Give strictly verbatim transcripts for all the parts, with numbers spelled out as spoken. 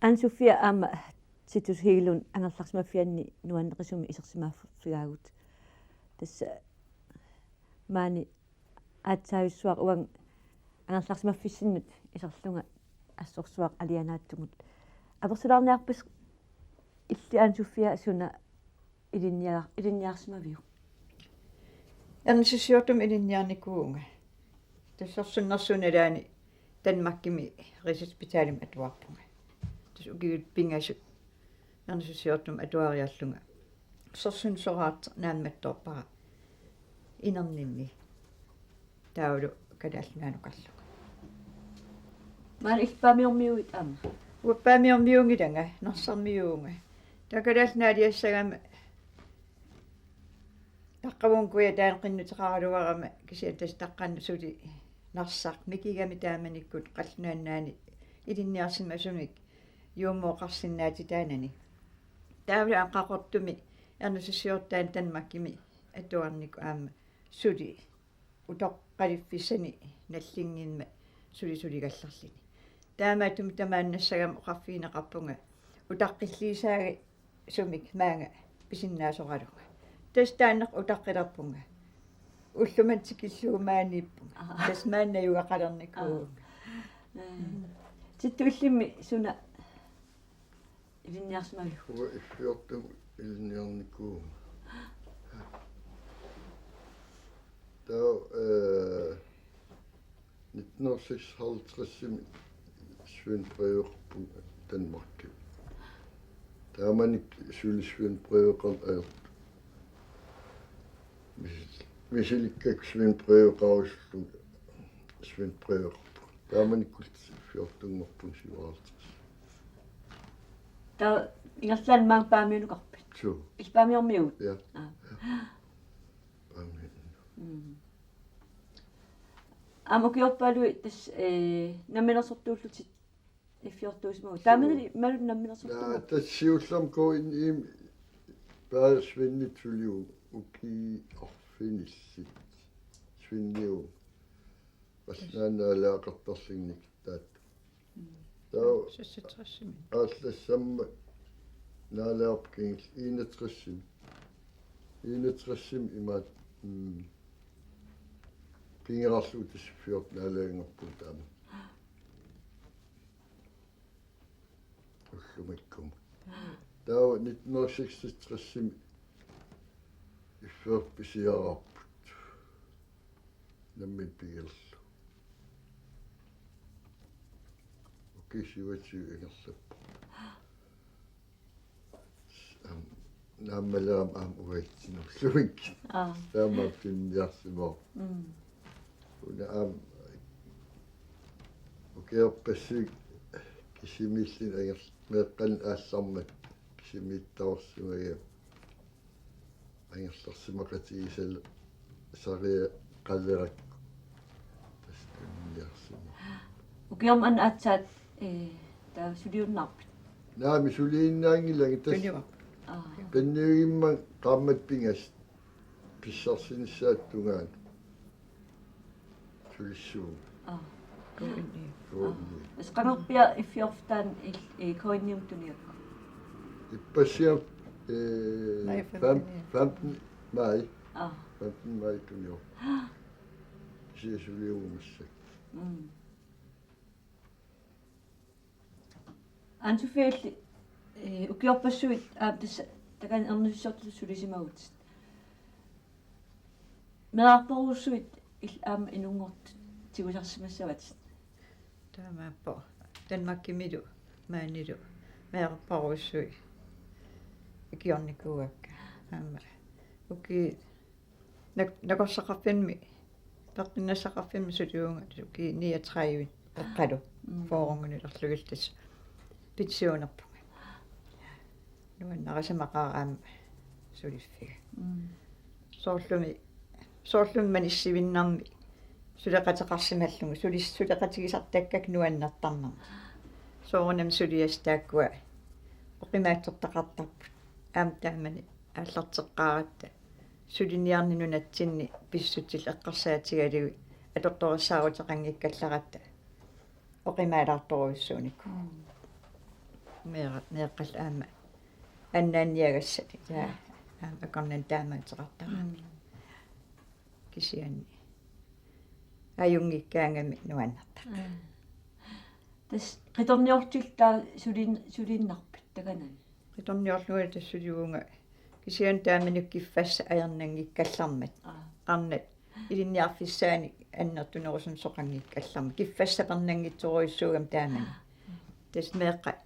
Anne Sofia aamma Titus Hegelund angerlarsimaffianni nuanneqisumik isersimaaffigaagut. Tassa maani aatsaavissuaq uanga angerlarsimaffissinnut iserlunga assorsuaq alianaattumut. Apersulaarniarpisi illit Anne Sofia suna ilinniar-, ilinniarsimaviuk? Ernisussiortumik ilinniarnikuuvunga. Tassa sorsunnersuup nalaani Danmarkimi Rigshospitalimi atuarpunga. Tassa ukiut pingasut ernisussiortumik atuariarlunga. Sorsunneq soraartoq naammattoorpara inerninni. Taavalu Kalaallit Nunaannukarlunga. Maani illit Paamiormiuit aamma? Uanga Paamiormiunngilanga, Narsarmiuuvunga. Taava Kalaallit Nunaat aliassagama taqqavunga kujataani qinnuteqaraluarama kisianni tassa taqqannut suli Narsaq mikigami taamanikkut qallunaannaani ilinniarsimasumik juummooqarsinnaatitaanani. Taavalu aamma Qaqortumi ernisussiortaani Danmarkimi atuarnikoq aamma suli utoqqaliffissani nallinngimmat suli suligallarluni. Taamaattumik tamaannassagama oqarfigineqarpunga utaqqilliisaagi- sumik maanga pisinnaasoralunga. Tassa taanna utaqqilerpunga. Ullumimut tikillugu maaniippunga. Aa. Tassa maani najugaqalernikuuvunga. Aa. Ee. Tittu illimmi suna ilinniarsimaviuk? Uanga Iffiortumut ilinniarnikuuvunga. Taava, ee, nitten hundrede seksoghalvtredsimi svendebreveppunga Danmarkimi. Taamanikkut suli svendebreveppunga ajortut. Mis-, misilikkakku svendebreveppunga svendebreveppunga. Taamanikkut fjortenngorpunga syvoghalvtreds. Taava ingerlaannaq maanga Paamiunukarpit? Suu. Illit Paamiormiuit? Ja. Aa. Paamiunut. Mm. Aamma ukiorpaaluit tassa, ee, namminersortuullutit Iffiortuusimavutit. Taamani imaluunniit namminersortuuvutit? Naa, tassa siullermik K N I-mi paasisvinnit suliu ukiut arfinillit. Svinniu. Qallunaat naalagaqartarlugit taat. Mm. Taava seksogtresimi. Aallassammat naalagarput kingulleq enogtresimi. Enogtresimi imaattoq, mm, kingerarlugu tassa Iffiortut naalaganngorpugut taama. Ullumikkut. Taava nitten hundrede seksogtresimi Iffiorput pisiaraarput. Nammineq pigilerlugu. Ukiut syvogtyve ingerlappoq. Aamma, naammaleraama aamma uatsinnut ullumikkut. Aa. Taama pinniarsimavoq. Mm. Una aamma ukiorpassuit kisimiilluni angerl-, meeqqanik aallarmat kisimiittaarsimagami. Angerlarsimaqatigisal-, sariaqalerakku. Tassa tuniniarsimavoq. Ukiormanna aatsaat, ee, taava suliunnaarpit? Naamik, suliinnaanngilanga tassa. Tunivara. Aa. Tunniugimmanga qaammatit pingasut pissarsinissaata tungaanut. Sulissuunga. Aa. K N I. K N I. Aa. Tassa qangarpiaq Iffiorfik taanna il-, ee, K N I-mut tuniakku? Ippassaq, ee, maj fem-, femten. Femten maj. Aa. Femten maj tuniorpoq. Kisianni suliuvugut massakkut. Mm. Anne Sofie, illit, ee, ukiorpassuit aamma tassa takanna ernisussiortutut sulisimavutit. Meerarpaluttuussuit illit aamma inunngortut tigusarsimassavatit? Taamaappoq. Danmarkimilu maanilu meerarpaluttuussuit ikiornikuuakka. Aamma ukiut nak-, nakorsaqarfimmi, peqqinnassaqarfimmi suliuvunga ukiut niogtredive eqqalu. Mm. Fyrrenngornilerlugillu tassa pensionerpunga. Nuannarisimaqaara aamma suliffiga. Mm. Soorlumi, soorlumi manissivinnarmi suleqateqarsimallugu, sulis-, suleqatigisartakkakka nuannertarnermik. Soorunami suliassat taakkua oqimaatsortaqartarput. Aamma taamani aallarteqqaaratta suliniarneq nunatsinni pissutsit eqqarsaatigalugit atortorissaaruteqanngikkallaratta oqimaalaartorujussuunikuuvoq. Mm. Meeqqat, meeqqat aamma annaanniagassat. Ja, aamma akornanni taamaateqartarami. Mm. Kisianni ajunngikkaangami nuannertaq. Aa. Tassa qitorniortillutit sulin-, suliinnarpit takanani? Qitorniorlunga tassa sulivunga. Kisianni taamanikkut kiffassaq ajornanngikkallarmat. Aa. Arnat ilinniarfissaannik annertunerusumik soqanngikkallarmat. Kiffassaq sapernanngitsorujussuugami taamani. Tassa meeqqat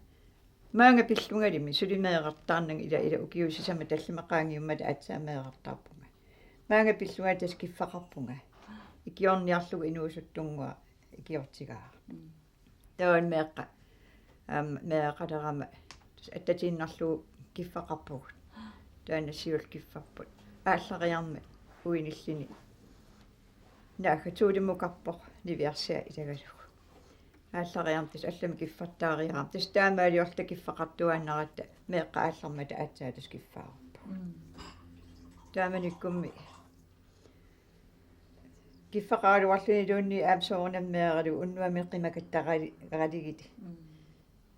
maanga pillungalimi suli meerartaarnanga ila, ila ukiut sisamat tallimat qaangiummata aatsaat meerartaarpunga. Maanga pillunga tassa kiffaqarpunga. Ikiorniarlugu inuusuttunnguaq ikiortigaara. Mm. Taava meeqqat, aamma, meeraqalerama tassa attatiinnarlugu kiffaqarpugut. Taanna siulleq kiffarput. Aallariarmat uinillini. Naagga tuulimukarpoq niviarsiaq ilagalugu. Aallariarmat tassa allamik kiffartaariarama. Tassa taamaaliorluta kiffaqartuaannaratta meeqqat aallarmata aatsaat tassa kiffaarput. Mm. Taamanikkummi kiffaqaraluarluni luunniit aamma soorunami meeraralugu unnuami qimakattaraligit. Mm.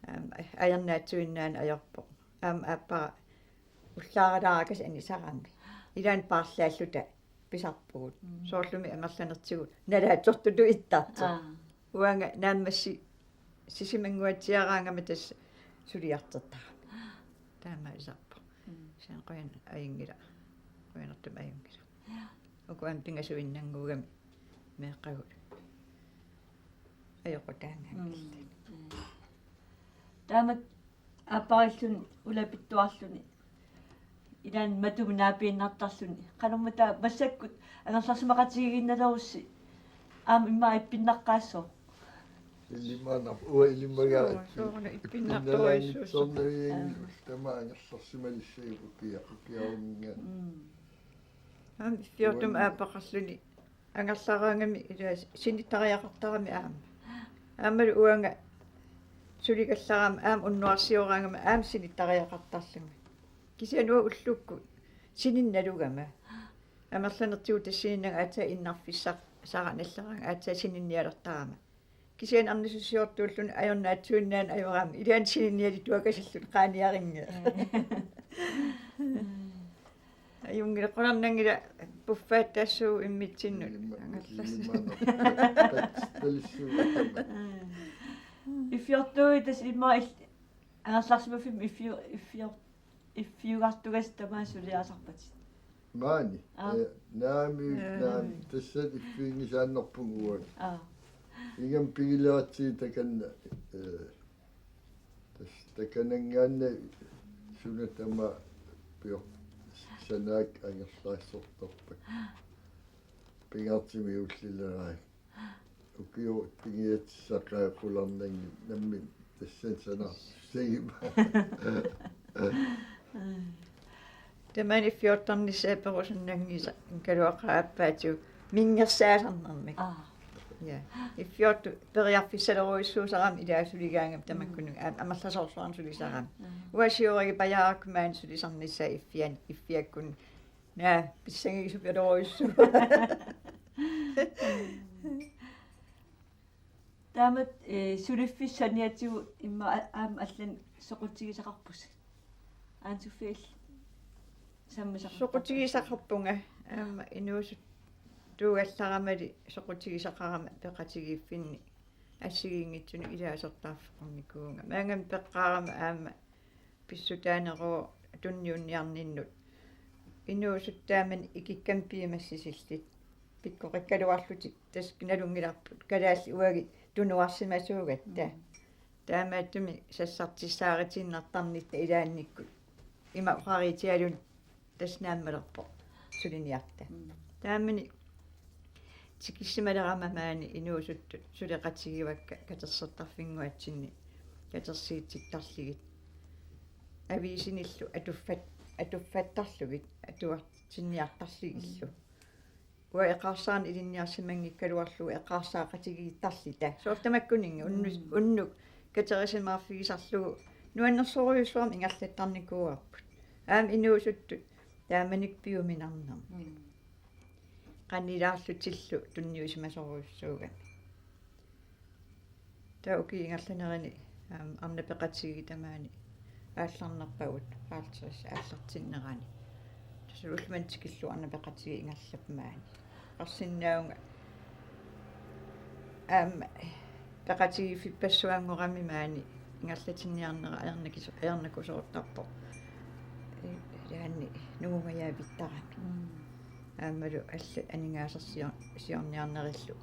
Aamma ajornaatsuinnaaneq ajorpoq. Aamma aappara ullaaralaarakkasi anisarami. Ilaanni paarlaalluta pisarpugut. Mm. Soorlumi amerlanertigut nalaatsortutut ittartoq. Aa. Uanga naammassi sisimannguatsiaraangama tassa suliartortarami. Taamaalisarpoq. Mm. Kisianni qujan-, ajunngilaq. Qujanartumik ajunngilaq. Ja. Uku aamma pingasuinnannguugamik meeqqagut ajoqutaanngillat. Mm. Mm. Taamak aapparilluni ulapittuarluni ilaanni matuma naapiinnartarluni. Qanormita massakkut angerlarsimaqatigiinnalerussi aamma immaqa ippinnaqqaassaaq. Ilimanaq, uanga ilimaga. Suu-, sooruna ippinnaqqaassaaq. Ippinnalanngitsornavianngilaq. Aa. Tamaanga angerlarsimalissaagut ukia-, ukiarunnga. Mm. Aamma iffiortumik aappaqarluni angerlaraangami ila sinittariaqartarami aamma. Aammalu uanga suligallarama aamma unnuarsioraangama aamma sinittariaqartarlunga. Kisianni uanga ullukkut sininnalugama. Amerlanertigut tassaninnanga aatsaat innarfissaq-, -sara nalleraanga aatsaat sininnialertarama. Kisianni arnasussiortuulluni ajornaatsuinnaaneq ajoraami. Ilaanni sininnialituakasalluta qaaniarinnga. Ajunngilaq, qularnanngilaq puffaattaassuugut immitsinnut. Ilima-, angerlas-. Ilimanaq. Pat-, palissuugut tama. Iffiortuutit tassa immaqa il-, angerlarsimaffimmi iffiu-, iffior-, iffiugartugassat tamaasa suliarisarpatit. Maani. Aa. Eh, naamik, ee, naamik. Naamik. Tassa iffiinngisaannarpunga uanga. Aa. Ingammik pigileratsigit takanna, eh, tassa takananngaanniit suna tamaat pior-, sanaak angerlaassortarpakka. Pingaartumik ullileraat. Ukiut pigiatsisaqaat qularnanngilaq nammineq tassani sanarsussagimmat. Tamanna iffiortarnissaa perusunnanngisaat kaluaqaat aappaatigut mingersaasarnermik. Aa. Ja. Iffiortut periarfissalerujussuusarami ilaat suligaangama tamakkununnga, mm, aam-, amerlasoorsuarnik sulisarami. Mm. Uanga siorigipajaarakku maani sulisarnissaa iffian-, iffiakkun. Naa, pissangigisupilorujussuuvoq. Taamatut, eh, suliffissaq saniatigut immaqa a-, aamma allanik soqutigisaqarpusi. Anne Sofie il-, sammisaqartarpusi. Soqutigisaqarpunga aamma inuusuttuugallaramali soqutigisaqarama peqatigiiffinni assigiinngitsunik ilaasortaarfeqarnikuuvunga. Maannami peqqaarama aamma pissutaaneruvoq tunniunniarninnut. Inuusuttut taamani ikikkami piumassisillit. Pikkoqikkaluarlutik tassa nalunngilarput kalaallit uagut tunuarsimasuugatta. Mm. Taamaattumik sassartissaarutiinnartarnitta ilaannikkut. Ima oqariitigaluni tassa naammalerpoq suliniarta. Mm. Taamani tikissimalerama maani inuusuttut suleqatigivakka katersortarfinnguatsinni katersuutittarlugit. Aviisinillu atuffat-, atuffattarlugit, atuartinniartarlugillu. Mm. Uanga eqaarsaarneq ilinniarsimanngikkaluarlugu eqaarsaaqatigiittarluta. Soorlu tamakkuninnga unnu-, mm, unnuk katerisimaarfigisarlugu nuannersorujussuarmik ingerlattarnikuuarput. Aamma inuusuttut taamanikkut piuminarnermik. Mm. Qanilaarlutillu tunniusimasorujussuugami. Taava ukiup ingerlanerani Aamma arnat peqatigiit tamaani aallarnerpagut halvtreds aallartinnerani. Tassa ullumikkut tikillugu arnat peqatigiit ingerlapput maani. Eqqarsinnaavunga aamma peqatigiiffippassuanngorami maani ingerlatinniarnera ajornakis-, ajornakusoortarpoq. Ilaanni nungungajaavittarami. Mm. Aammalu allat aningaasarsior-, siorniarnerillu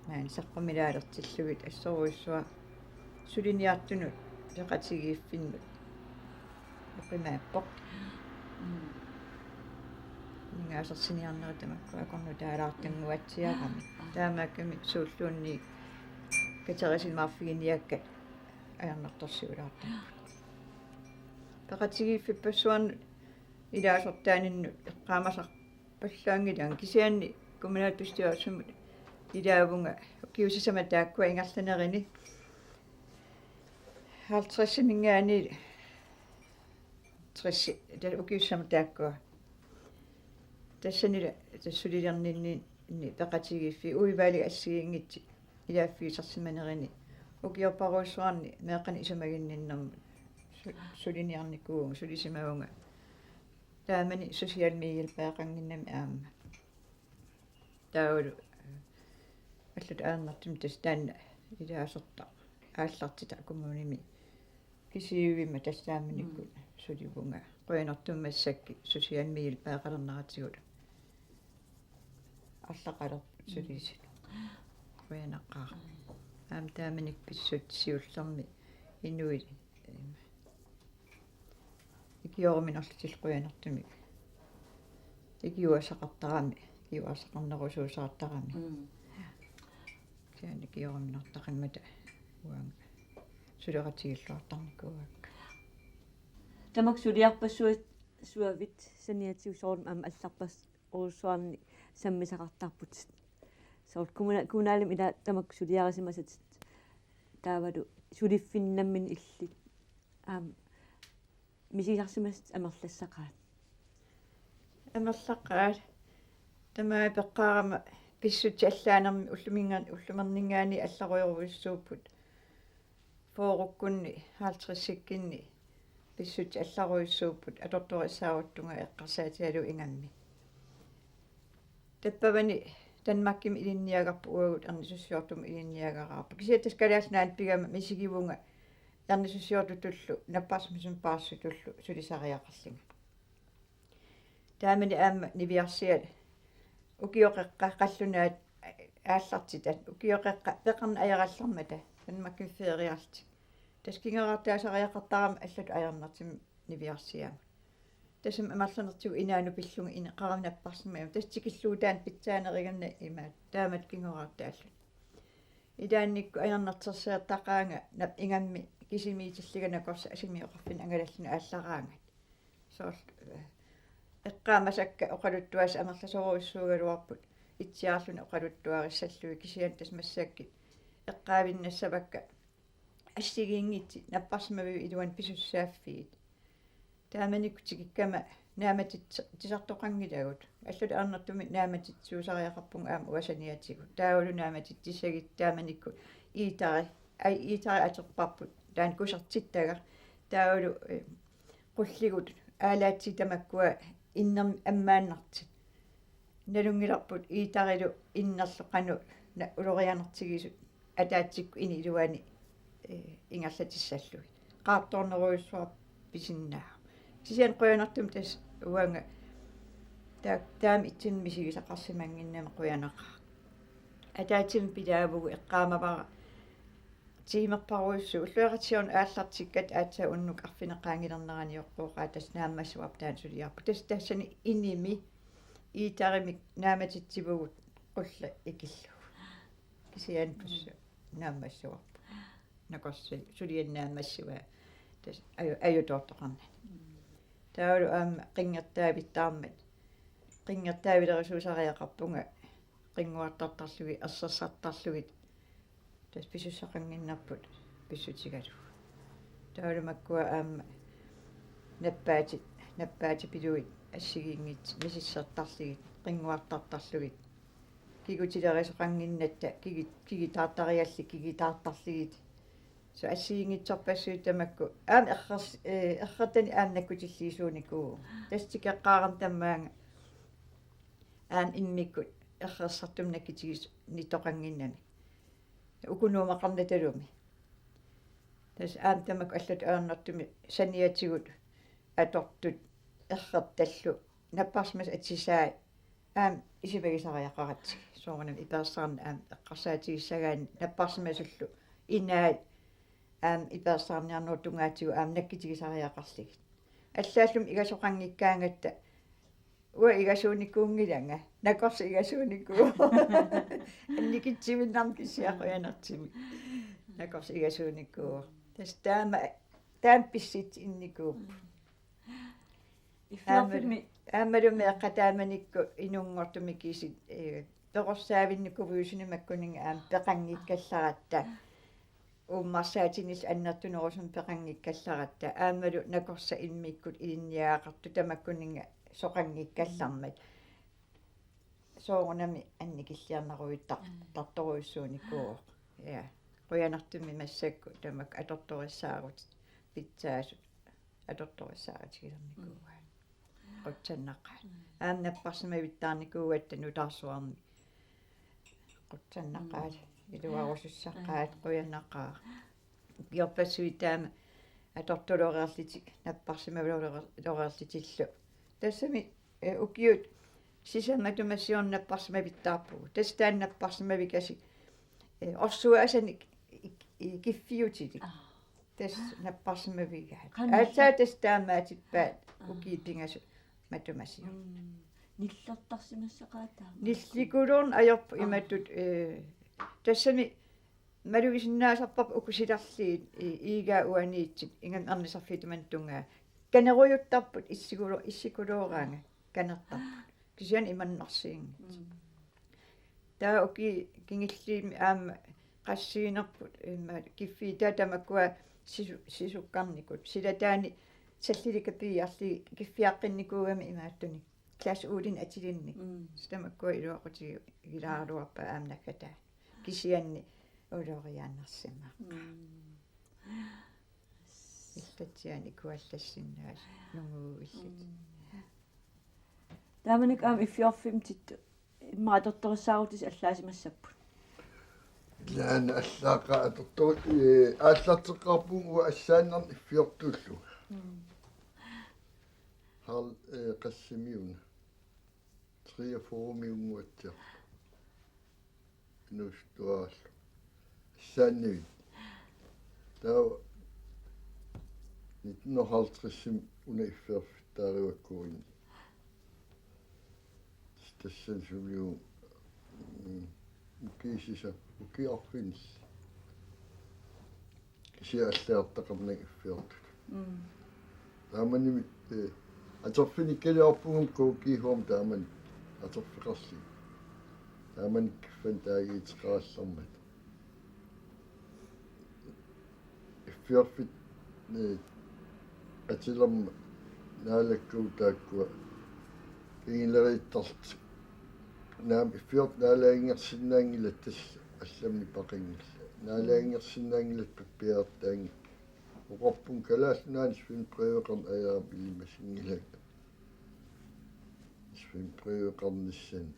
maani saqqumilaalertillugit assorujussuaq suliniartunut peqatigiiffinnut oqimaappoq. Mm. Aningaasarsiorniarnerit tamakkua akornutaalaartunnguatsiarami. Taamaakkami suulluunniit katerisimaarfiginiakkat ajornartorsiulaartarput. Peqatigiiffippassuarnut ilaasortaaninnut eqqaamasarpallaanngilanga, kisianni kommunalbestyrelsimut ilaavunga ukiut sisamat taakkua ingerlanerini halvtredsiminngaanniit tres, ta-, ukiut sisamat taakkua. Tassanila tassa sulilerninninni peqatigiiffiit udvalgit assigiinngitsut ilaaffigisarsimanerini ukiorparujussuarni meeqqanik isumaginninnermut su-, suliniarnikuuvunga, sulisimavunga. Taamani social mediallu peqannginnami aamma. Taavalu, eh, allatut ajornartumik tassa taanna ilaasortaq aallartitaq kommunimi kisivimma tassa taamanikkut Mm. sulivunga. Qujanartumik massakkut social mediallu peqalerneratigut arlaqalerput sulisut. Qujanaqaaq. Aamma taamanikkut pissutsit siullermik inuit, eh, ikioruminarlutillu qujanartumik ikiuersaqartarami, ikiuersaqarnerusuusaartarami. Mm. Kisianni ikioruminartaqanngilaq uanga suleqatigilluartarnikuuakka. Tamakku suliarpassuit suavit saniatigut soorunami aamma allarpassuarnik sammisaqartarputit. Soorlu kommuna-, kommunalimi ila tamakku suliarisimasatit taavalu suliffinnut nammineq illit aamma misigisarsimasatit amerlassaqaat. Amerlaqaat. Tamaat peqqaarama pissutsit allaanermi ulluminnga-, ullumerninngaanniit allarujorujussuupput. Fyrrekkunni, halvtredsikkunni pissutsit allarujussuupput atortorissaaruttunga eqqarsaatigalugu ingammik. Tappavani Danmarkimi ilinniagarput, uagut ernisussiortumut ilinniagaraarput. Kisianni tassa Kalaallit Nunaannut pigama misigivunga ernisussiortutullu napparsimasumik paarsitullu sulisariaqarlunga. Taamani aamma niviarsiat ukioqeqqa qallunaat aallartitat, ukioqeqqa peqarneq ajorallarmata Danmarkimi feriarlutik. Tassa kingoraartaasariaqartarami allatut ajornartumik niviarsiamut. Tassami amerlanertigut inaanut pillunga ine-, qaraminapparsimagama. Tassa tikillugu taanna pitsaanerugami imaat. Taamatut kingoraartaallutik. Ilaannikkut ajornartorsiortaqaanga nap-, ingammik kisimiitillunga nakorsat asimi oqarfinnut angalalluni aallaraangat. Soorlu, eh, eqqaamasakka oqaluttuassat amerlasoorujussuugaluarput itsiaarluni oqaluttuarissallugit, kisianni tassa massakkut eqqaavinnassavakka assigiinngitsut napparsimaviup iluani pisussaaffiit. Taamanikkut tikikkama naammatitsisartoqanngilagut. Allatut ajornartumik naammatitsisuusariaqarpunga aamma uanga saniatigut. Taavalu naammatitsissagutta taamanikkut iitari, ai, iitari atorparput, taanna kusertittagaq. Taavalu, eh, qulligut aalaatsigit tamakkua innermik ammaannartut. Nalunngilarput iitarilu innerlu qanoq na-, ulorianartigisut ataatsikkut inip iluani, eh, ingerlatissallugit. Qaartoornerujussuaq pisinnaavoq. Kisianni qujanartumik tassa uanga taa-, taama ittunik misigisaqarsimannginnama qujanaqaaq. Ataatsimik pilaavugut, eqqaamavara tiimerparujussuit, ulluiqatigiinni aallartikkatta aatsaat unnuk arfineq-qaangilernerani oqquuqaa tassa naammassivarput taanna suliarput. Tassa tassani inimi iitarimik naammatitsivugut qulleq ikillugu. Kisianni tassa naammassivarput. Nakorsat suliani naammassivaa tassa aju-, ajutoortoqarnani. Taavalu aamma qinngertaavittarmat. Qinngertaavilerisuusariaqarpunga qinnguartartarlugit, ersersartarlugit. Tassa pisussaqannginnarput pissutigalugu. Taavalu makkua aamma nappaatit, nappaatipilugit assigiinngitsut misissortarlugit, qinnguartartarlugit. Kigutilerisoqannginnatta, kigi-, kigitaartariallit, kigitaartarlugit. Soorlu assigiinngitsorpassuit tamakku. Aamma errers-, eh, errortanik aamma nakkutilliisuunikuuvoq. Tassa tikeqqaarama tamaanga aamma immikkut errorsartumik nakkutigisoqannginnami. Uku nuumaqarnatalumi. Tassa aamma tamakku allatut ajornartumik saniatigut atortut errortallu napparsimasut atisai aamma isumagisariaqaratsigit. Soorunami ipersaarneq aamma eqqarsaatigissagaanni napparsimasullu inaat aamma ipersaarniarnerup tungaatigut aamma nakkutigisariaqarlugit. Allaallumi igasoqanngikkaangatta uanga igasuunikuunngilanga, nakorsaq igasuunikuuvoq. Annikitsivinnarmi kisianni qujanartumik. Nakorsaq igasuunikuuvoq. Tassa taama, taama pissutsit innikuupput. Iffiorfimmi. Aammalu meeqqat taamanikkut inunngortumik kiisami, eh, perorsaavinnikuuvugut suna makkuninnga aamma peqanngikkallaratta. Uummarsaatinillu annertunerusumik peqanngikkallaratta. Aammalu nakorsat immikkut ilinniagaqartut tamakkuninnga soqanngikkallarmat. Soorunami annikilliornerujuttar-, Mm. tartorujussuunikuuvoq. Ja. Qujanartumik massakkut tamakku atortorissaarutit pitsaasut atortorissaarutigisarnikuuaat. Qutsannaqaat. Mm. Aamma napparsimavittaarnikuugatta nutaarsuarmi. Qutsannaqaat. Mm. Iluarusussaqaat, mm, qujanaqaaq. Ukiorpassuit taama atortuloreerlutik, napparsimaviloreer-, loreerlutillu. Tassami, eh, ukiut sisamat matuma siorna napparsimavittaarpugut. Tassa taanna napparsimavikasiit, eh, orsuaasanik ik-, ik-, kiffiutilik. Aa. Tassa napparsimavigaat. Qanoq. Aatsaat tassa taamaatippaat. Aa. Ukiut pingasut matuma siorna. Mm. Nillertarsimassaqaat taama. Nillikuloorneq ajorpoq. Aa. Imatut, eh, tassami malugisinnaasarparput uku silarliit, i-, iigaa uaniitsit, ingammik ernisarfiit tamanit tungaa. Kanerujuttarput issikulo-, issikulooraangat kanertarput. Kisianni imannaarsiinngitsut. Mm. Taava ukiut kingulliit aamma qassiinerput immaqa kiffiit taava tamakkua sisu-, sisukkarnikut. Silataani sallilikat piiarlugit kiffiaqqinnikuugamik imaattunik. Klaas Uulin atilinnik. Mm. Tassa tamakkua iluaqutigilaaraluarpaat aamma naggataa. Kisianni uloriaannarsimaaq. Mm. Illatsianik ikuallassinnaasut nunguuillutik. Mm. Taamanikkut aamma Iffiorfimmittut immaqa atortorissaarutisi allaasimassapput. Ilaana allaaqa atortor-, ee, aallarteqqaarpugut uanga assaannarnik Iffiortuullunga. Mm. Hal-, ee, qassimiuna. Treogfyrremiunnguatsiarpoq. Inuusuttuaraallu. Assaannivik. Taava nitten halvtredsimi una Iffiorfittaarivakkuini. Tassani suliu-, mm, ukiut sisa-, ukiut arfinillit. Kisianni allagartaqarnanga Iffiortut. Mm. Taamanimi, eh, atorfinikkaliorpugut K G H-mi taamani atorfeqarluni. Taamani kiffanik taaguuteqarallarmat. Iffiorfik, eh, atilermat Naalakkagut taakkua kinguleriittarlutik. Naamik Iffiortut naalaginngersinnaanngilaat tassa allamik nipeqanngillat. Naalaginngersinnaanngilaat pappiartaanngik. Oqarpunga Kalaallit Nunaanni Svend Breveqarneq ajaram ilimasinngilanga. Svend Breveqarnissani.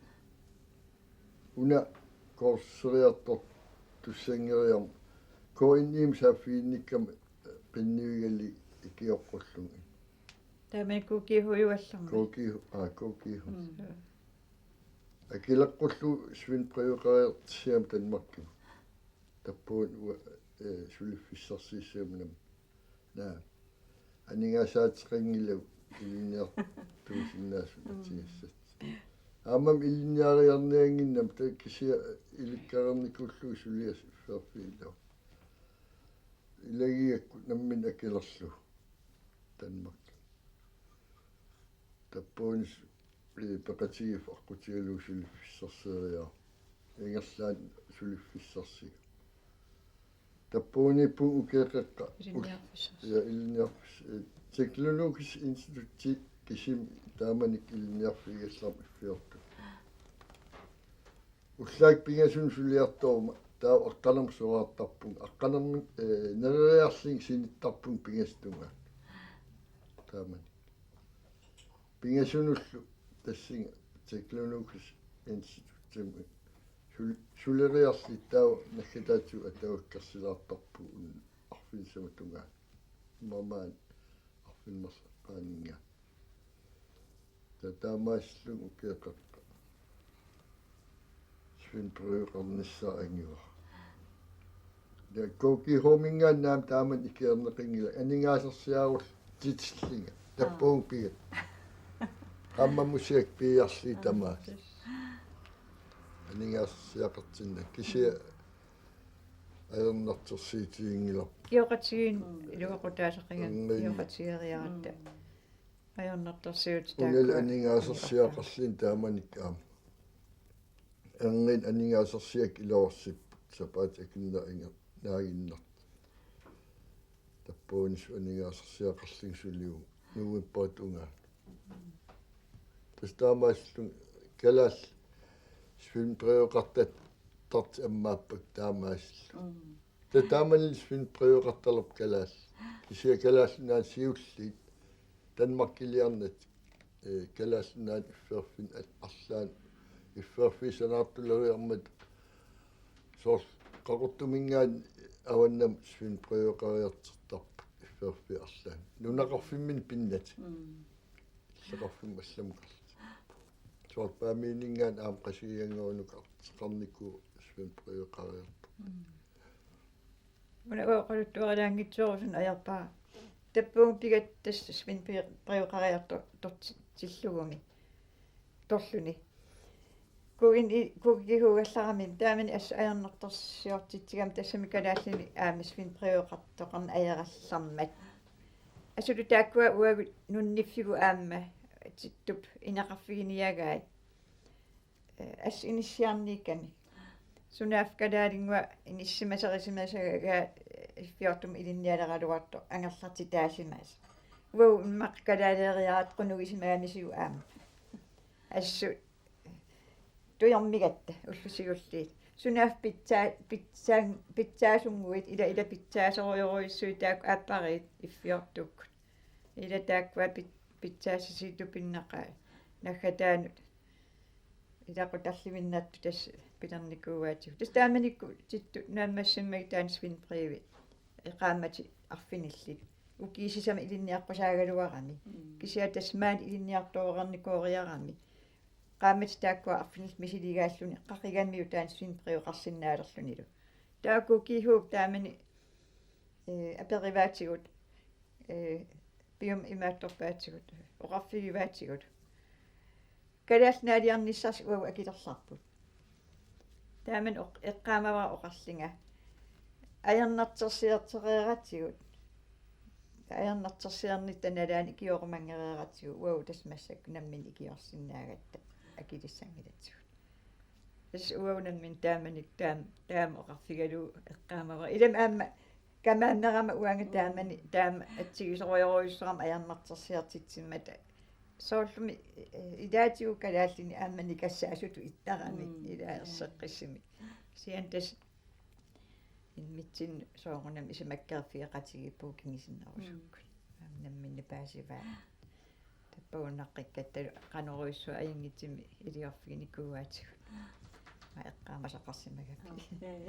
Una kursuseriartortussanngeriarmat K N I-mut saaffiginnikkama qinnuigalugit ikioqqullugit. Taama K G H-jugallarmat. K G H, aa, K G H. Mm. Akileqqullugu Svend Breveqareertissiama Danmarkimut. Tappavani uanga, eh, suliffissarsiussagama nammineq. Naa. Aningaasaateqanngilagut ilinniartuusinnaasut. Mm. Atigassat. Aammami ilinniariarniannginnama taava kisianni ilikkareernikuullugu suliassat Iffiorfiit ilaa. Ilagigakku nammineq akilerlugu Danmark. Tappavani s-, ee, peqatigiiffik aqqutigalugu suliffissarsioriarlugu. Ingerlaannaq suliffissarsiga. Tappavaniippunga ukiaqeqqa. Ilinniarfissarsi. Ja, ilinniarfis-, ee, teknologisk institutti kisimi taamanikkut ilinniarfigigallarmat Iffiortut. Ullaakkut pingasunut suliartoruma Taava aqqaneq-marluk soraartarpunga. Aqqaneq-marluk, eh, nereriarlunga sinittarpunga pingasut tungaanut. Taamani. Pingasunullu tassunga teknologisk institutimi sul-, suleriarluta taava naggataatigut atavakkersilaartarpugut arfineq-marlunut tungaanut. Maani arfineq-marlunut qaaninnga. Taava taamaasillunga ukioqarpoq. Svinbrødeqarnissaa angivara. Ja K G H-minngaanniit taamani ikiorneqanngilanga aningaasarsiarullugu titillunga. Tappavunga pigatta. Qaammamusiak piiarlugit tamaasa. Aningaasarsiaqartinnanga. Kisianni ajornartorsiutiginngilarput. Ikioqatigiinni iluaqutaasaqigami. Mm. Ikioqatigeeriaratta. Ajornartorsiutit. Unali taakkua aningaasarsiaqarluni taamanikkut aamma. Erniinnaq aningaasarsiakkut iluarsipput sapaatip akunnera inga-, naaginnartut. Tappavunissaq aningaasarsiaqarlunga suliuvoq novembarip tungaanut. Tassa taamaasillunga kalaallit svinbrødeqartartut ammaappakkit taamaasillunga. Mm. Taava taamani svinbrødeqartalerput kalaallit. Kisianni Kalaallit Nunaanni siulliit Danmarkiliarnatik, eh, Kalaallit Nunaanni iffeerfinni al-, arlaanni iffeerfiup sanaartuleriarmata soorlu Qaqortuminngaanniit avannamut svinbrødeqariartortarput iffeerfiup arlaanni. Nunaqarfimminni pinnatik. Mm. Illoqarfimmut allamut karlutik. Soorlu Paamiuninngaanniit aamma Qasigiannguanut artoqarnikuuvoq svinbrødeqariartortoq. Mm. Una oqaluttuarilaanngitsoorusuni ajorpara. Tappavunga pigatta tassa svinbrødeqariartortillugumi. Torluni. Kuugin i-, kuugihuugallarami taamani assut ajornartorsiortitsigami tassami kalaallinik aamma svinbrødeqartoqarneq ajorallarmat. Assut taakkua uagut nunniffigut aamma tittup ineqarfiginiagai. Eh, assut inissiarniikkami. Sunaaffa kalaalinnguaq inissimaserisimasagaat, eh, iffiortumik ilinnialeraluartoq angerlartitaasimasoq. Uagut immaqa kalaaleeriaratta qunugisimagamisigit aamma. Assut tujormigatta ullut siulliit. Sunaaffa pitsaa-, pitsaan-, pitsaasunnguit ila ila pitsaasorujorujussuit taakku aappariit iffiortukkut. Ila taakkua pit-, pitsaassusiit tupinnaqaat. Naggataanut ilaqutariinnartut tassa pilernikuuaatigut. Tassa taamanikkut tittut naammassimmagit taanna svinbrødi qaammatit arfinillit. Ukiut sisamat ilinniaqqusaagaluarami. Mm. Kisianni tassa maani ilinniartoreernikooriarami. Qaammatit taakkua arfinillit misiligaalluni qaqigamiuk taanna svinbrødeqarsinnaalerlunilu. Taakku K G H-p taamani, eh, aperivaatigut, eh, piumut imaattorpaatigut, oqarfigivaatigut. Kalaallit Nunaaliarnissarsi uagut akilerlarput. Taamani oq-, eqqaamavara oqarlunga. Ajornartorsiortereeratsigut. Ajornartorsiornitta nalaani ikiorumanngereeratsigut uagut tassa massakkut namminneq ikiorsinnaagatta akilissanngilatsigut. Tassa uagut nammineq taamani taam-, taama oqarfigalugu eqqaamavara. Ilami aamma kamaannerama uanga taamani, taama atsigisorujorujussuarmik ajornartorsiortitsimmata. Soorlumi, eh, ilaatigut kalaallinik aamma nikassaasutut ittarami, mm, ilaa erseqqissumik. Kisianni tassa immitsinnut soorunami isumakkeerfigeqatigiippugut kingusinnerusukkut. Mm. Aamma namminneq paasivaa. Tappagunnaqqikkattalu qanorujussuaq ajunngitsumik iliorfiginikuuaatigut. Aamma eqqaamasaqarsimagami. Okay.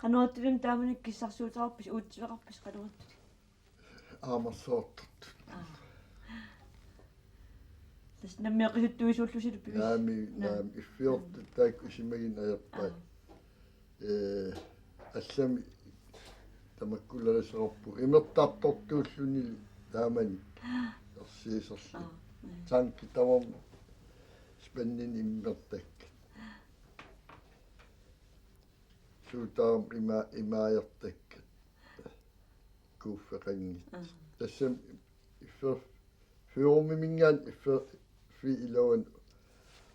Qanoq ittulimmik taamanikkut kissarsuuteqarpisi, uutsiveqarpisi qanoq ittulimmik? Aamarsuartartut. Aa. Tassa nammineq qisuttuisuullusilu pivis-. Naamik, naa, naamik, iffiortut taakku isumaginnaq ajorpaat. Aa. Ee, allamik tamakkulerisaqarpugut. Imertartortuullunilu taamani ersiisorlu. Aa, aa. Tanki tamarmi spandini imertakkat. Suut tamarmik ima-, imaajartakkat. Kuuffeqanngitsut. Aa. Tassami iffer-, Fyrreminngaanniit ifferfik iluani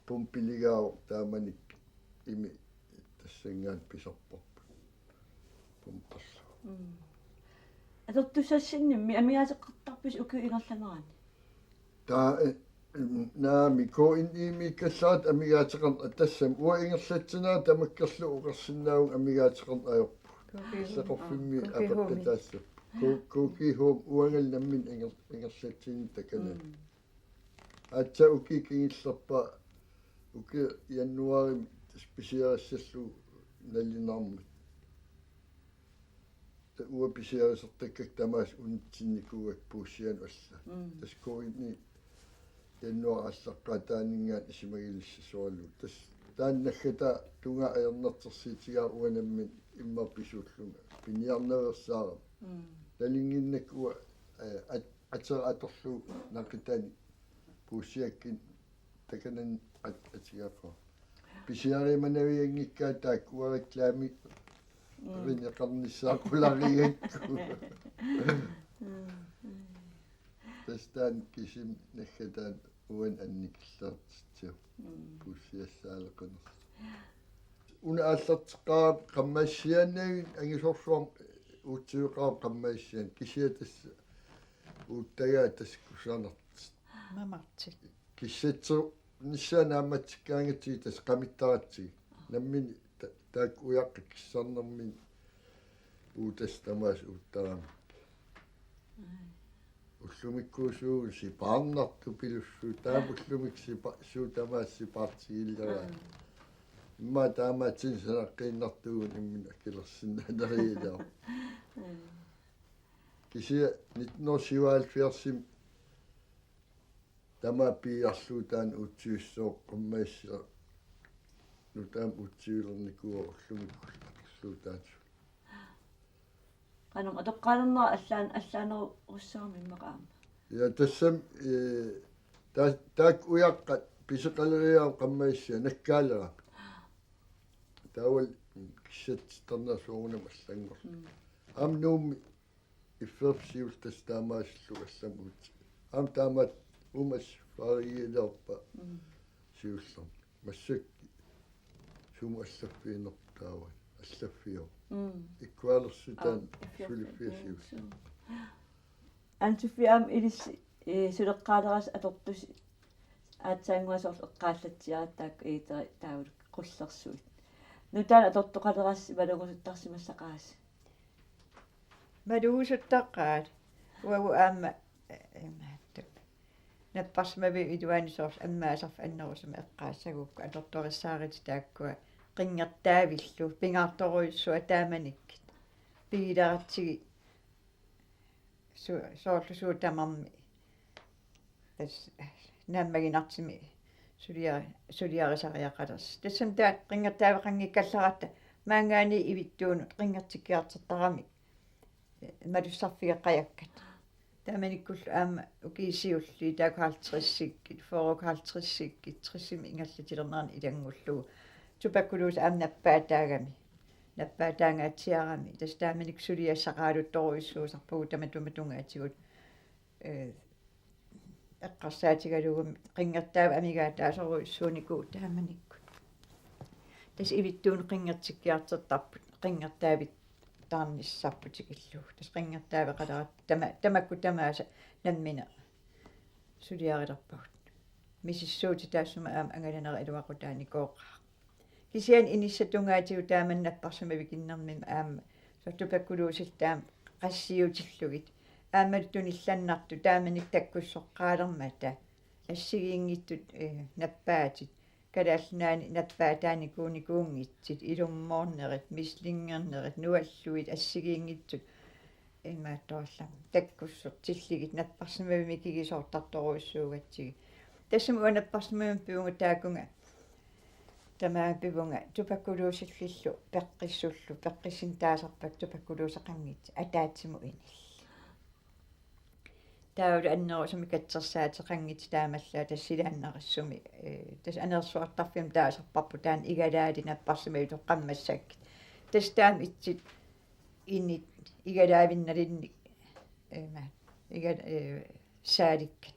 pumpiligaavoq taamanikkut imi tassanngaanniit pisarparput. Pumperlugu. Mm. Atortussassinniimmi amigaateqartarpisi ukiup ingerlanerani? Taava, eh, Naamik, K N I-miikkallaat amigaateqarn-, tassami uanga ingerlatsineq tamakkerlugu oqarsinnaavunga amigaateqarneq ajorpugut. K G H-mi. Illoqarfimmi K G H-mi apeqqutaassapput. K-, K G H-mi uangalu nammineq inger-, ingerlatsineq takanani. Mm. Aatsaat ukiut kingullerpaat ukiup januaarimi tassa pisiarissallugu nalunaarmat. Taava uanga pisiarisartakkakka tamaasa unitsinnikuuakka puussianut alla. Mm. Tassa K N I januaarip aallaqqaataaninngaanniit isumagilissasoralugu. Tassa taanna naggataa tungaa ajornartorsiutigaara uanga nammineq immaqa pisuullunga. Piniarnaveersaarami. Mm. Nalunnginnakku uanga, eh, at-, atera atorlugu naqitani puussiakkunni takanani at-, atigaqaaq. Pisiarimanavianngikkaat taakku uanga reklami-, mm, rineqarnissaa qularigakku. Mm, mm. Tassa taanna kisimi naggataani uani annikilliortitsivoq. Mm. Puussiallaaleqinersoq. Una aallarteqqaarami qammaasiaannavik angisoorsuarmik uutsiveqaarami qammaasiaannavik kisianni tassa uuttagaa tassa kusanartoq. Mamartoq. Kissatsernissaa naammatsikkaangatsigit tassa qamittaratsigit. Nammineq ta-, taakku ujaqqat kissarnermini uagut tassa tamaasa uuttaramikkit. Ullumikkuusugut sipaarnartut pilussuit, taava ullumikkut sipa-, suut tamaasa sipaartigileraat. Immaqa taamaattumik sanaqqiinnartugut imminut akilersinnaaneriilaarpoq. Kisianni nitten hundrede syvoghalvfjerdsimi tamaat piiarlugu taanna uutsivissooq qammaasiaq nutaamik uutsivilernikuuvoq ullumikkullu atorlugu taanna. Qanoq atoqqaalernera allaan-, allaanerussaarami immaqa aamma. Ja tassami, eh, taa-, taakku ujaqqat pisoqaleriaramik qammaasiaq nakkaalerami. Taavalu kissatsittarneq soorunami allanngorluni. Mm. Aamma Nuummi F F siulleq tassa taamaasillugu allamut. Aamma taamaattumik uuma faarigilerpaa. Mm. Siullermik. Massakkut sumut allaffiginerput taava. Allaffiuvoq. Mm. Ikkualersutaan. Aa, F F. Suliffiga siulleq. Mm. Anne Sofie, aamma ilissi, eh, suleqqaalerasi atortusi aatsaannguaq soorlu eqqaallatsiaratta taakku iiteri taavalu qullersuit. Nutaanik atortoqalerasi malugusuttarsimassaqaasi. Malugusuttaqaat. Uagut aamma, eh, imaattoq. Napparsimmavimmi iluani soorlu ammaasarfik annerusumik eqqaassagukku atortorissaarutit taakkua qinngortaavillu pingaartorujussuaq taamanikkut. Pigileratsigit su-, soorlu suut tamarmik. Tassa naammaginartumik sulia-, suliarisariaqalersi. Tassami taava qinngortaaveqanngikkallaratta maanngaanniit ivittuunut qinngortikkiartortaramik malussarfigeqajakkat. Taamanikkullu aamma ukiut siulliit taakku halvtredsikkut, fyrre halvtredsikkut, tressimik ingerlatilernerani ilanngullugu. Tuberkulose aamma nappaataagami. Nappaataangaatsiarami. Tassa taamanikkut suliassaqaaluttorujussuusarpugut tamatuma tungaatigut. Eh, eqqarsaatigalugumi qinngortaavi amigaataasorujussuunikuuvoq taamanikkut. Tassa ivittuunut qinngortikkiartortarput, qinngortaavittarnissarput tikillugu. Tassa qinngortaaveqaleratta tama-, tamakku tamaasa nammineq suliarilerpagut. Misissuutit taassuma aamma angalanera iluaqutaanikooqaaq. Kisianni inissat tungaatigut taamani napparsimmavikinnermini aamma soorlu tuberkulosillu taama qassiutillugit. Aammalu tunillannartut taamanikkut takkussoqqaalermata. Assigiinngitsut, eh, nappaatit. Kalaallit Nunaanni nappaataanikuunikuunngitsut, ilummoornerit, mislingernerit, nuallugit assigiinngitsut. Imaattoorlugit takkussortillugit napparsimmavimmi mikigisoortartorujussuugatsigit. Tassami uanga napparsimmavimmi pivunga taakunga. Tamaanga pivunga tuberkulosillillu peqqissullu, peqqissinik taasarpakka tuberkuloseqanngitsut ataatsimut inillit. Taavalu annerusumik katsersaateqanngitsut taamaallaat tassa silaannarissumik, eh, tassa anersuartarfimmi taasarparput taanna igalaali napparsimmavitut qammassakkut. Tassa taama itsit init igalaavinnalinnik, eh, ma-, iga-, eh, saalikkat.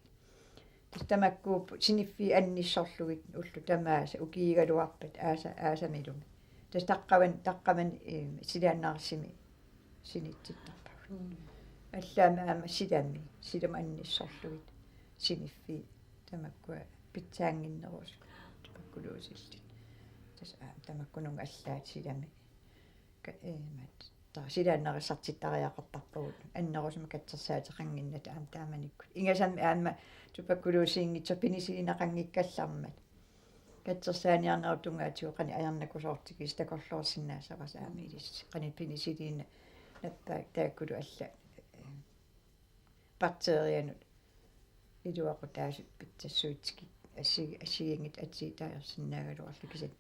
Tassa tamakkuupput siniffiit annissorlugit ullut tamaasa ukiugaluarpat aasa-, aasamilumi. Tassa taqqavan-, taqqavani, eh, silaannarissumik sinitsittarpagut. Mm. Allaammi aamma silami, silamut annissorlugit siniffiit. tamakkua pitsaannginnerusut tuberkulosillit. Tassa aamma tamakkununnga allaat silami. Ka-, ee, mat-, ta-, silaannarissartittariaqartarpagut annerusumik katsorsaateqannginnata aamma taamanikkut. Ingasammik aamma tuberkulosiinngitsoq penicillineqanngikkallarmat. Katsorsaaniarnerup tungaatigut qanoq ajornakusoortigisoq takorloorsinnaassavasi aamma ilissi. Qanoq penicillinit nappaat taakkulu allat, ee, bakterianut iluaqutaasut pitsassuutsigit assi-, assigiinngitsut atuutaajorsinnaagaluarlugit kisianni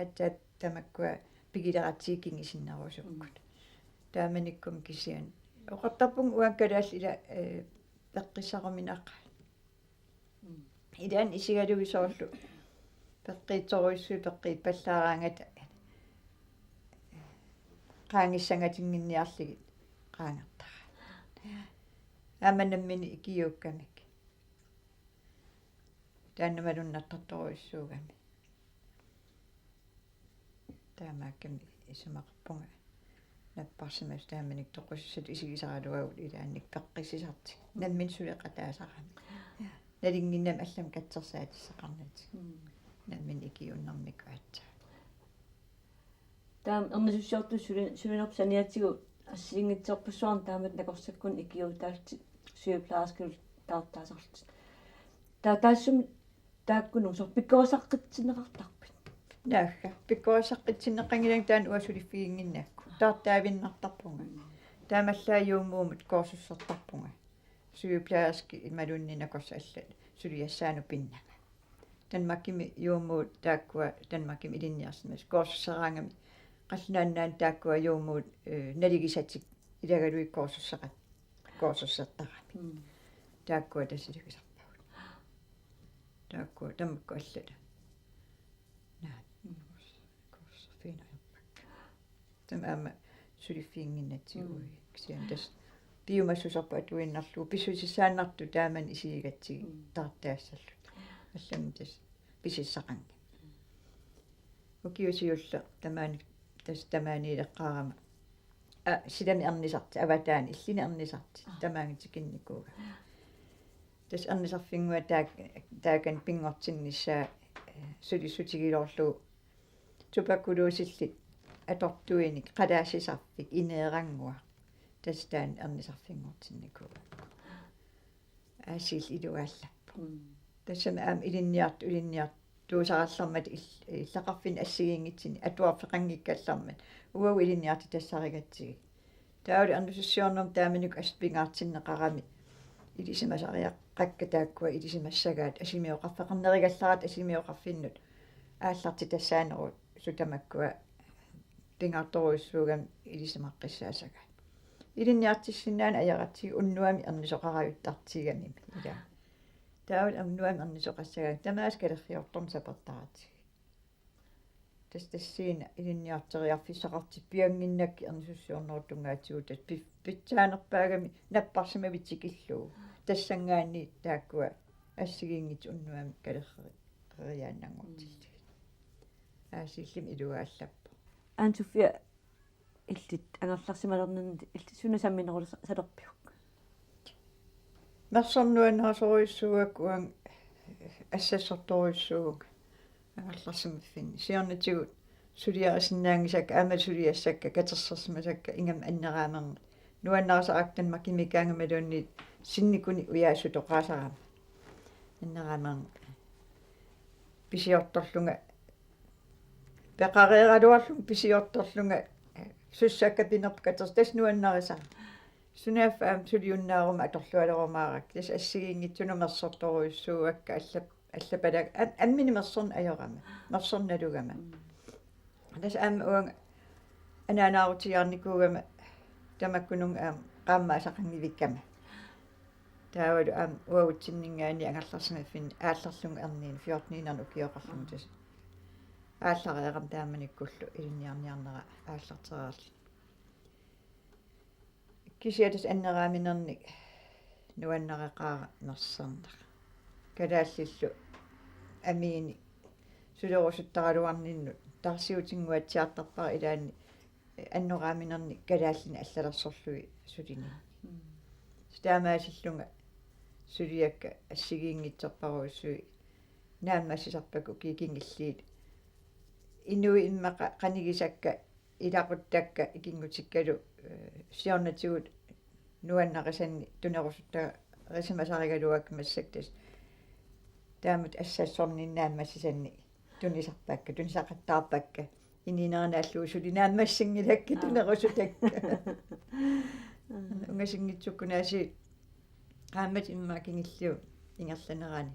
aatsaat tamakkua pigileratsigit kingusinnerusukkut. Mm. Taamanikkut kisianni oqartarpunga uanga kalaallit ila, ee, peqqissaruminaqaat. Mm. Ilaanni isigalugit soorlu peqqiitsorujussuit peqqiippallaaraangata qaangissangatinnginniarlugit qaangertaraat. Aamma nammineq ikiuukkamik. Taanna malunnartartorujussuugami. Taamaakkami isumaqarpunga napparsimasut taamanikkut toqussisutut isigisaraluagut ilaanni peqqissisartut. Nammineq suleqataasarami. Ja. Nalunnginnami allamik katsorsaatissaqarnatik. Mm. Nammineq ikiuunnermik aatsaat. Taava ernisussiortut suli-, sulinerput saniatigut assigiinngitsorpassuarnik taamatut nakorsakkunik ikiuutaallutit sygeplejerskinut taartaasarlutit. Taava taassuma taakkununnga soorlu pikkorissaqqitsinneqartarpit? Naagga, pikkorissaqqitsinneqanngilanga taanna uanga suliffiginnginnakku. Taartaavinnartarpunga. Taamaallaat juumuumut kursussertarpunga. Sygeplejerskit imaluunniit nakorsat allat suliassaannut pinnama. Danmarkimi juumuut taakkua Danmarkimi ilinniarsimasut kursusseraangamik qallunaat nunaanni taakkua juumuut, ee, nalugisatik ilagalugit kursusseqat-, kursussertaramik. Mm. Taakkua tassa ilagisarpagut. Taakkua tamakku allat. Naa. Mm. Kursusserfigineq ajorpakka. Taama aamma suliffiginnginnatsigu. Mm. Kisianni tassa piumassuserput atuinnarlugu pissusissaannartut taamani isigigatsigit. Mm. Taartaassalluta. Allamik tassa pisissaqanngimmat. Ukiut siulleq tamaani, tassa tamaaniileqqaarama. Aa, silami ernisartut, avataani illini ernisartut. Aa. Tamaanga tikinnikuugami. Tassa ernisarfinnguaq taak-, taakani pinngortinnissaa, ee, sulissutigiloorlugu tuberkulosillit atortuinik qalaassisarfik ineerannguaq. Tassa taanna ernisarfinngortinnikuugakku. Aasiit iluaallappoq. Mm. Tassami aamma ilinniart-, ilinniartuusarallarmata ill-, illaqarfinni assigiinngitsunik atuarfeqanngikkallarmat. Uagut ilinniartitassarigatsigit. Taavalu ernisussiornermi taamanikkut assut pingaartinneqarami ilisimasariaqakka taakkua ilisimassagaat asimioqarfeqarnerugallaratta asimioqarfinnut aallartitassaanerusut tamakkua pingaartorujussuugami ilisimaqqissaassagaat. Ilinniartissinnaaneq ajoratsigit unnuami ernisoqarajuttartigamik. Ila. Taavalu unnuami ernisoqassagaanni tamaasa kalerriortorneq sapertaratsigu. Tassa tassani ilinniarteriarfissaqartippiannginnakkit ernisussiornerup tungaatigut tassa pi-, pitsaanerpaagami napparsimavit tikillugu. Tassanngaanniit taakkua assigiinngitsut unnuami kalerri-, kalerriaannanngortillugit. Aasiillimi iluaallappoq. Anne Sofia, illit angerlarsimalerninni illit suna samminerulersalerpiuk? Mersornuannaarsorujussuugakku uanga assassortorujussuuvunga angerlarsimaffinni. Siornatigut suliarisinnaanngisakka, aamma suliassakka, katersorsimasakka, ingammik anneraamernga. Nuannarisarakku Danmarkimiikkaangama imaluunniit sinnikunik ujaasut toqaasarama. Anneraamernga pisiortorlunga, peqareeraluarlunga pisiortorlunga, sussakka pinerput katersoq, tassa nuannarisara. Sunaaffa aamma suliunnaaruma atorlualerumaarakku. Tassa assigiinngitsunut mersortorujussuuakka allap-, allapalaak am-, ammineq mersorneq ajorama. Mersorneq nalugama. Tassa aamma uanga anaanaarutigiarnikuugama tamakkununnga aamma qaammaasaqanngivikkama. Taavalu aamma uagutsinninngaanniit angerlarsimaffinni aallarlunga erniinnaq fjorteniinnarnik ukioqarlunga tassa. Aallareerama taamanikkullu ilinniarniarnera aallartereerluni. Kisianni tassa anneraaminernik nuannareqaara mersorneq. Kalaallillu amiinik sulerusuttaraluarninnut taarsiutinnguatsiartarpara ilaanni annoraaminernik kalaallinik allalersorlugit sulininnit. Mm. Taamaasillunga suliakka assigiinngitsorparujussuit naammassisarpakka ukiut kingulliit. Inuit immaqa qanigisakka ilaquttakka ikinngutikkalu, eh, siornatigut nuannarisannik tunerusuttarisimasigaluakka massakkut tassa. Taamatut assassorninni naammassisannik tunisarpakka, tunisaqattaarpakka. Inuunerit naallugu suli naammassinngilakka, aa, tunerusutakka. Ungasinngitsukkunaasiit qaammat immaqa kingulliup ingerlanerani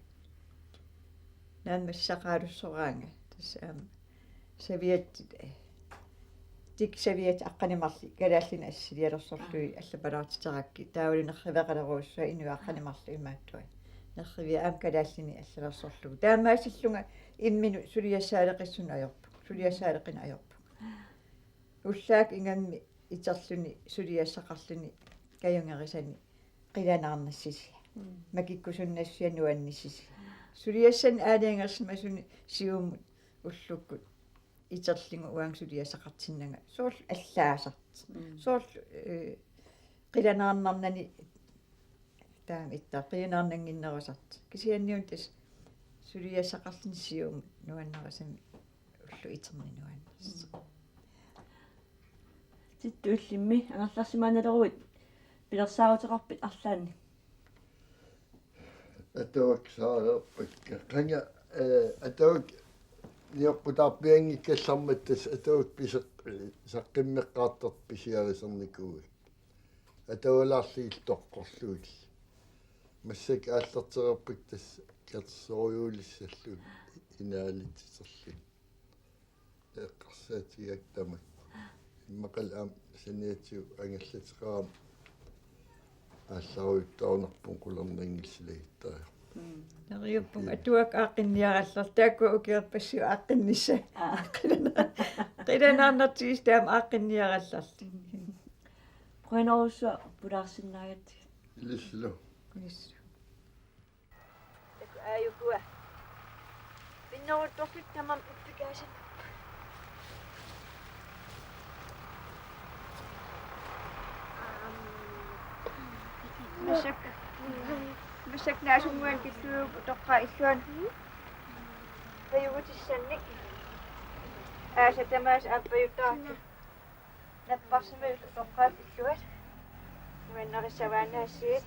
naammassisaqalussoraanga. Tassa aamma serviettit, eh, tik serviettit aqqaneq marluk kalaallinik assilialersorlugit, aa, allapalaartiterakkit. Taavalu nerriveqalerujussuaq inuit aqqaneq marluk imaattuat. Nerriviat aamma kalaallinik allalersorlugit. Taamaasillunga imminut suliassaaleqissunik ajorpugut. Suliassaaleqineq ajorpugut. Ullaakkut ingammik iterluni suliassaqarluni kajungerisani qilanaarnissisiaq. Mm. Makikkusunnassusia nuannissisiaq. Suliassanik aalajangersimasuni siumut ullukkut iterlugu uanga suliassaqartinnanga. Soorlu allaasartoq. Mm. Soorlu, eh, qilanaarnarnani taama ittaa qilanaarnannginnerusartoq. Kisianni una tassa suliassaqarluni siumut nuannarisami ulloq iterneq nuannersoq. Mm. Tittu, illimmi angerlarsimaannaaleruit pilersaaruteqarpit arlaannik? Atuaksaalereerpakka. Qanga, eh, atuakka nioqqutaarpianngikkallarmat tassa atuakka piseq-, eh, saqqummeqqaartartoq pisiarisarnikuugakkit. Atualaarlugillu toqqorlugillu. Massakkut aallartereerpakka tassa katersorujuulissallugu inaalitsiterlugit. Eqqarsaatigaakka tamakku. Immaqalu aamma saniatigut angallateqarama aallarujuttaarunarpoq qularnanngilaq silagittariarpoq. Mm. Neriuppunga atuakka aaqqinniarallarlutik. Taakkua ukiorpassuit aaqqinnissai. Aa. Qilana-, qilanaarnartigisut taama aaqqinniarallarlutik. Qujanarsuaq pulaarsinnaagatsigit. Ilissilu. Ilissilu. Taku aajukua. Pinneruttorlutik tamarmik uppikaasanarput. Aam. Massakkut. Massakkut naasunnguanik killuup utoqqaat illuanni. Pajugutissannik. Aasat tamaasa aappajuttaartut. Napparsimavit utoqqaat illuat. Nuannarissavaannaassiit.